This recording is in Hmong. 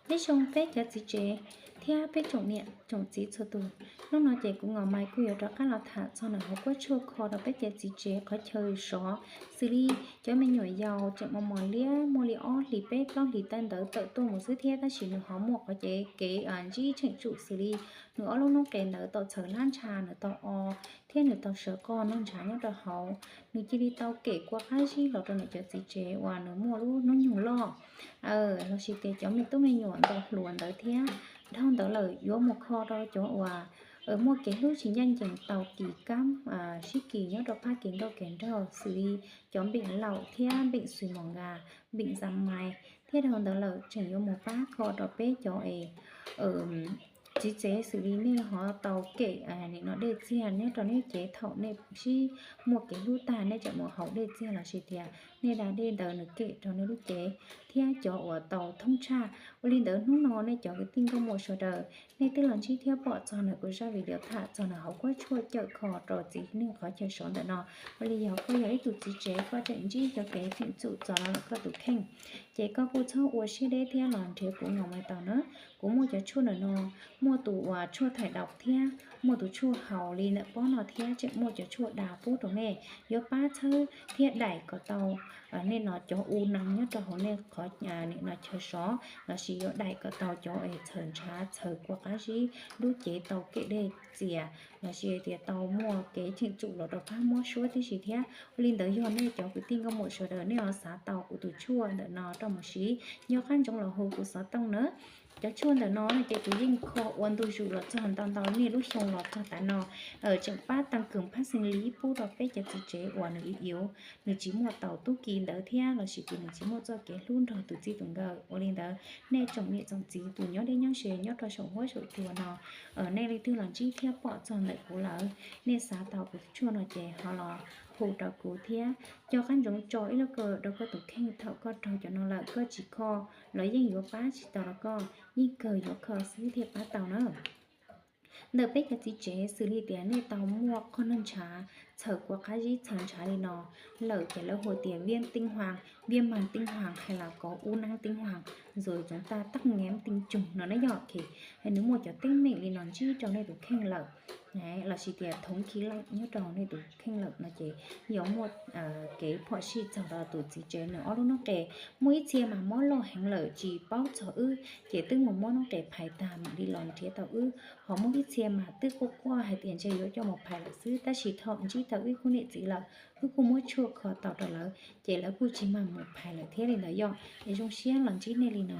Nyob zoo peb cov txiv tsev thiab peb tsoom niam tsoom txiv txhua tus. Hnub no ces kuv Ngos Maiv kuj yuav rov qab los tham txog nws hauv kuab tshuaj kho rau peb cov txiv tsev qhov chaw sov, xws li cov me nyuam yaus tseem mos mos liab muaj li ob hlis peb plaub hlis tawm ntawd tawm tuaj mus xwb thiab, tab sis nws ho muaj qhov kev ntsib cheem tsum xws li nws ob lub noob qes ntawd tau txhaws hlab ntsha, nws tau o thiab nws tau sawv qog noj ntshav nyob rau hauv, nws cia li tau kem kua qab zib los rau nws cov txiv tsev uas nws muaj lub hnub nyoog loj. Lossis tias cov me tub me nyuam ntau hluas ntawd thiab. Dhau ntawd lawm yuav mus kho rau cov uas muaj kev hlub tsis ncaj ncees tau kis kab sib kis nyob rau phab kev nkauj kev nraug xws li cov npeem laum thiab npeem xwm mos nkas, npeem zam mais, thiab dhau ntawd lawm tseem yuav mus pab kho rau peb cov es txiv tsev xws li nej ho tau kem nim no dej txiag nyob rau nej cev thaum nej sib muaj kev hlub tag nej tseem mus haus dej txiag lossis tias nej da dej ntawd nws kem rau nej lub cev thiab cov uas tau thoob tshaj. Ua li ntawd hnub no nej cov kwv tij nkauj muam sawv daws nej twb los ntsib thiab pom txog nws kuv zaj video tham txog nws hauv kuab tshuaj cawm kho rau txiv neej qhov chaw sov ntawm no. Ua li yog koj yog ib tug txiv tsev koj tseem ntsib cov kev cheem tsum txog los koj tus kheej, ces koj kuj txhob ua siab deb thiab los nrhiav kuv Ngos Maiv tau na. Kuv muaj cov tshuaj ntawm no, muaj tus uas tshuaj thais daus thiab muaj tus tshuaj haus li ntawm pob no thiab tseem muaj cov tshuaj da pub rau nej yuav pab txhawb thiab daim kom tau nej no cov u nees nyob rau hauv nej qhov nim no chaw sov lossis yuav daim kom tau cov es txhaws ntshav txhaws kua qab zib lub cev tau kem dej txias lossis tias tau muaj kev cheem tsum los rau phab mob suab tib si thiab. Ua li ntawd yog nej cov kwv tij nkauj muam sawv daws nej ho xav tau kuv tus tshuaj ntawm no rau mus siv, nyob qab ntsoov los hu kuv xov tooj na. Cov tshuaj ntawm no ces kuv yeej kho ua ntu zus los txog ntau ntau niaj lub xyoo los txog tav no, tseem pab tăng cường phab xeeb lis pub rau peb cov txiv tsev uas nws ib yus nws tsis muaj tau tub ki ntawd thiab lossis tias nws tsis muaj txoj kev hlub nrog tus txij tus nkawm. Ua li ntawd nej tsoom niam tsoom txiv tus nyob deb nyob ze nyob rau saum huab saum cua no, nej leej twg los ntsib thiab pom txog ntawm kuv lawm, nej xav tau kuv tus tshuaj no ces ho los hu rau kuv thiab. Coj qab ntsoov tso ib lub kaw rau koj tus kheej, thaum koj raug cov no lawm koj tsis kho los yeej yuav pab tsis tau rau koj, yeej kawg yuav kho xwb thiaj pab tau na. Ntawm peb cov txiv tsev xws li tias nej tau muaj qog noj ntshav txhaws kua qab zib txhaws ntshav li no lawm ces lawv hu tias viêm tinh hoàn, viêm màng tinh hoàn hay là có u nang tinh hoàn rồi chúng ta tắc nghẽn tinh trùng no na yom. Nws muaj cov teeb meem li no ntsib rau nej tus kheej lawm lossis tias thoob khi lawm nyob rau nej tus kheej lawm no ces yuav muaj kev phom sij txog rau tus txiv tsev nws ob lub noob qes. Muaj ib txhia mas mob loj heev lawm tsis paub txog wb ces twb mus muab noob qes phais tag mam li los nrhiav tau wb. Ho muaj ib txhia mas twb quaj quaj hais tias ntshe yuav coj mus phais lawm xwb, tab sis thaum ntsib tau wb khub niam txiv lawm, wb kuj muab tshuaj kho tau rau lawv ces lawv kuj tsis mag mus phais lawm thiab li ntawd yom. Es zoo siab los ntsib nej li no.